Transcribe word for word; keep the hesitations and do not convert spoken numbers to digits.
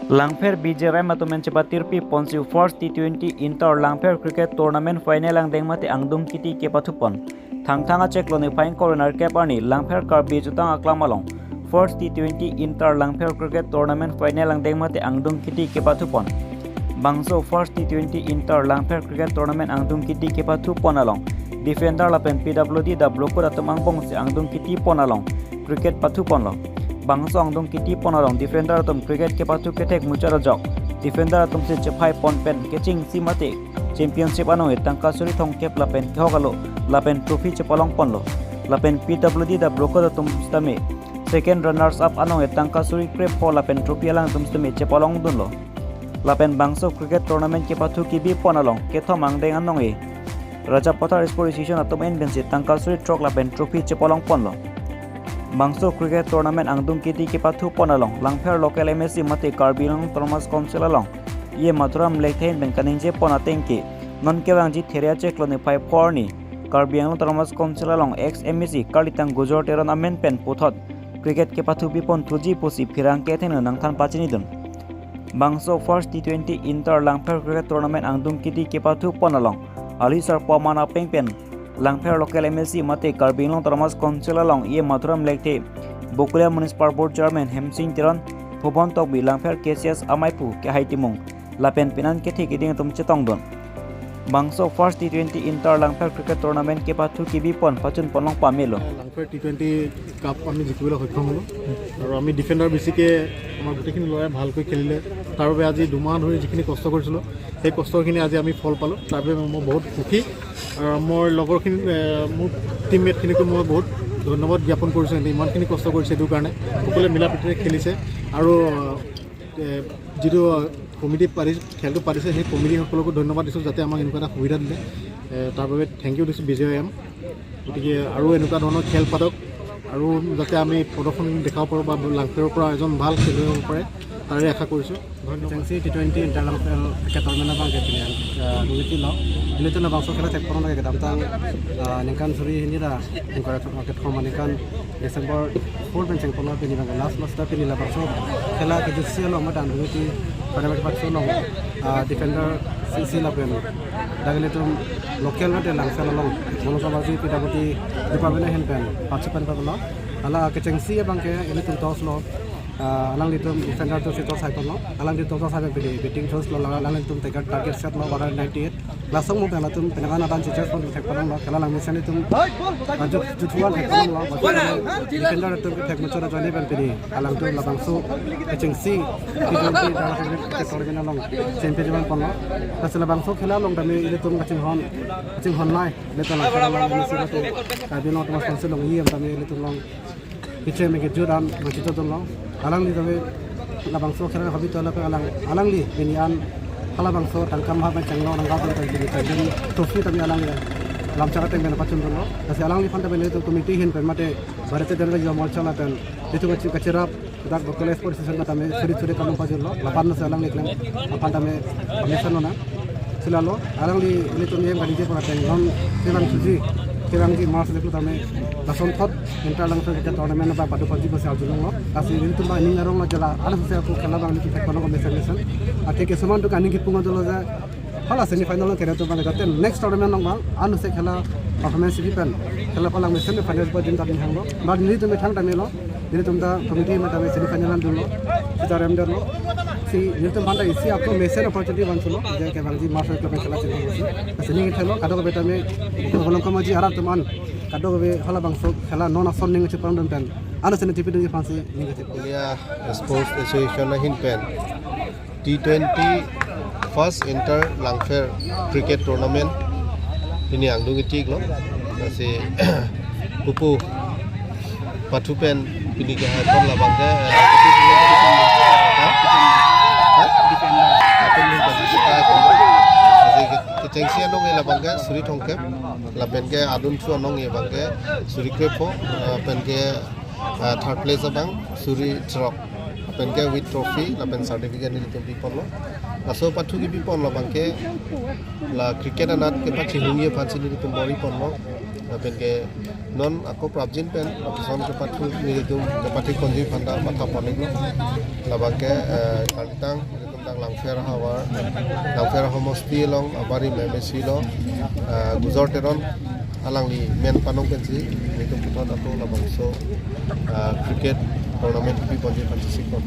Langpher B J R M atum pen chepatirpi ponsi first T twenty Inter Langpher Cricket Tournament final angdeng mate angdung kiti kepathupon. Thangthang achiklo niphai ingkoi ra nerkep arni Langpher Karbi Jutang Aklam along first T twenty Inter Langpher Cricket Tournament final angdeng mate angdung kiti kepathupon. Bangso first T twenty Inter Langpher Cricket Tournament angdung kiti kepathupon along defender lapen P W D Dablokot atum angbongsi angdung kitipon along cricket pathuponlo. Bangso angdung kitipon along defender atum cricket kepathu kethek muchot ajok defender atumsi chephaipon pen kechengsi mate championship anong tangka suri thomkep lapen kehok alo lapen trophy chepalongponlo. Lapen P W D Dablokot atum sitame second runners up anong tangka suri krepho lapen trophy alangtum sitame chepalongdunlo. Lapen bangso cricket tournament kepathu kebipon along kethom angdeng anong Rajapathar Sports Association atum en pensi tangka suri throk lapen trophy chepalongponlo. Bangso cricket tournament angdung kiti kepathupon along Langpher local M A C mate Karbi Anglong Autonomous Council along E M Mathuram Lekthe pen kaningjepon ateng ke, non kevangji There achiklo niphai phongo arni Karbi Anglong Autonomous Council along ex M A C Karlitang Gujor Teron amen pen puthot cricket kepathu bipon thuji pusi pherangke athengno nangthan pachinidun. Bangso first T twenty Inter Langpher Cricket Tournament angdung kiti kepathupon along ali sarpo aman apeng pen Langpher local M A C mate Karbi Anglong Autonomous Council along E M Mathuram Lekthe, Bokolia Municipal Board Chairman Hemsing Teron, Phubon Tokbi, Langpher K C S amaiphu Kehai Timung lapen penan kethe keding atum chetongdun. Bangso first T twenty Inter Langpher Cricket Tournament kepathu kebipon pachunponlong pamelo. Langpher T twenty Cup আমি জিকিবলৈ সক্ষম হ'লোঁ আৰু আমি ডিফেণ্ডাৰ বেছিকৈ আমাৰ গোটেইখিনি ল'ৰাই ভালকৈ খেলিলে। তাৰ বাবে আজি দুমাহ ধৰি যিখিনি কষ্ট কৰিছিলোঁ, সেই কষ্টখিনি আজি আমি ফল পালোঁ। তাৰ বাবে মই বহুত সুখী। আৰু মোৰ লগৰখিনি, এ, মোৰ টিমমেটখিনিকো মই বহুত ধন্যবাদ জ্ঞাপন কৰিছোঁ। সিহঁতে ইমানখিনি কষ্ট কৰিছে এইটো কাৰণে, সকলোৱে মিলা প্ৰীতিৰে খেলিছে আৰু, এ, যিটো কমিটি পাতি-, খেলটো পাতিছে, সেই কমিটিসকলকো ধন্যবাদ দিছোঁ, যাতে আমাক এনেকুৱা এটা সুবিধা দিলে। এ, তাৰ বাবে থেংক ইউ দিছোঁ বি জে আই এম। গতিকে আৰু এনেকুৱা ধৰণৰ খেল পাতক আৰু যাতে আমি প্ৰদৰ্শন দেখাব পাৰোঁ বা লাংফেৰৰ পৰা এজন ভাল খেলুৱৈ হ'ব পাৰে, তাৰে আশা কৰিছোঁ। Chengsi T twenty Inter Langpher Cricket Tournament abang ke pini, eh, duiti lo. Ilitum labangso khela thekpon lage kedamtang, eh, ningkan suri hini ra, ningkan suri kethom ningkan December four pen chengpon lo, pini abang last match ta, pini labangso khela kejutsi along mate duiti pada mate patso along, eh, defender C C lapen dak ilitum local mate Langpher along Monokabaji P W D department ahin pen patso pen patlo. Hala kechengsi abang ke ilitum toss lo. Ah, alanglitum defender atumsi toss haiponlo. Alangli toss haipen pini batting choice lo, alanglitum target, target set lo, one hundred ninety-eight. Laso mo pen latum penang an atan chase pon thekponlonglo. Khela langmesen itum, ah, ju-, juthuan thekponlonglo. Defender atum kethek muchot ajoine pen pini alangtum labangso kechengsi T twenty Inter Langpher Cricket Tournament along champion chevanponlo. Lasi labangso khela along tame ilitum kachinghon, kachinghon nai. Ilitum Langpher along, ilitum Karbi Anglong Autonomous Council along, E M tame ilitum along kecheng me kejut an machito dunlo. Alangli tame labangso khela habi to lapen alang, alangli pini an halabangso tangka maha pen chenglo nangkok pen pini champion trophy tame alangli lamchak ateng pen pachun dunlo. Lasi alangliphan tame ilitum committee ahin pen mate Bharatiya Janata Yuva Morcha lapen ilitum kachi-, kachirap dak Bokolia Sports Association tame suri suri kanung pajirlo. Lapen nasi alangli klem aphan tame permission lonang. Sila lo, alangli ilitum E M kaningje pon ateng non kevang suji, kevangji March le tame lasonthot Inter Langpher Cricket Tournament abang padu padu pusi arjulonglo. Lasi ilitum abang ning arong lo jala, ansi ako khela abang ilitum thekponlong mesen mesen. Athe kisuman atum aning kipung dolo je, hala semi final along kere atum abang jate next tournament along abang ansi khela performance bi pen khela palang mesen final pa din ta ning hanglo. Ba ilitum methang tame lo. Ilitum ta committee mate tame semi final an dunlo, sita rem dunlo. Si ilitum aphan ta isi ako mesen opportunity vanchotlo, je kevangji March club khela chenglo si. Lasi ning thelo, kadokave tame, Holongkamaji arat atum an, kadokave halabangso khela non ason ning chepon dun pen, ano sene tipi dun aphansi ning chep. Bokolia Sports Association ahin pen T twenty First Inter Langpher Cricket Tournament pini angdung itik lo. Lasi pupu pathu pen pini kehaiponlo abang ke, eh, ha? Ha? Lasi ke-, kechengsi anong labang ke suri thomkep, lapen ke adunthu anong abang ke suri krepho, eh, pen ke, eh, third place abang suri throk. Lapen ke with trophy, lapen certificate nelitum piponlo. Laso pathu kepiponlo abang ke la cricket anat kepachihungji aphansi nelitum bor-iponlo. Lapen ke non ako prapjin pen lapuson kepathu nelitum kepathu ponji aphan ta matha pon-iklo. Labang ke, eh, kalitang nelitum dak Langpher ahavar, Langpher ahomosti along abarim M A C lo, eh, Gujor Teron alangli men panong pensi nelitum puthot ato labangso, eh, cricket tournament pi ponji aphan chesik pon.